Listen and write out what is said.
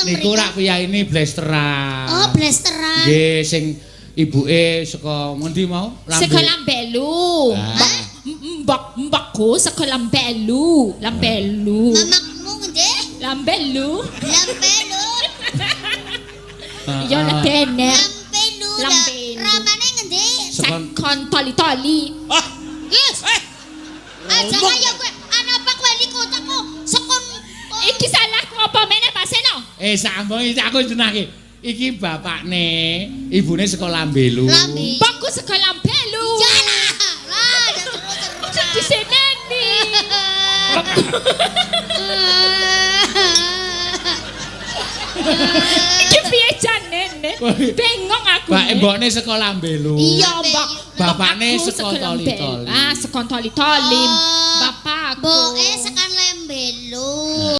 teng Niku mriki? Rak piyaine blesteran. Oh, blesteran. Nggih, sing ibuke saka ngendi mau? Saka Lambelu. Ah. Mbok mbokku saka Lambelu, Lambelu. Mamakmu ngendi? Lambelu. Lambelu. Ah, Ya lah bener. Lambelu. Lambelu. Ramane ngendi? Sakon toli-toli. Ah, Yes. eh. Aja kaya kowe ana apa kowe liku otakku sekon. Iki salahku apa meneh, Pak Seno? Eh, sambung iki aku jenenge. Iki bapakne, ibune saka Lambelu. Lambe. Mbokku saka Lambelu. Ya lah. Lah, terus terus. Diseneni. Iki piye janene? Bingung aku. Pak mbokne saka Lambelu. Iya, Mbok. Bapakne Mbokku saka Lambelu. Toli-Toli. Ah, saka Toli-Toli. Oh, Bapakku. Mboke saka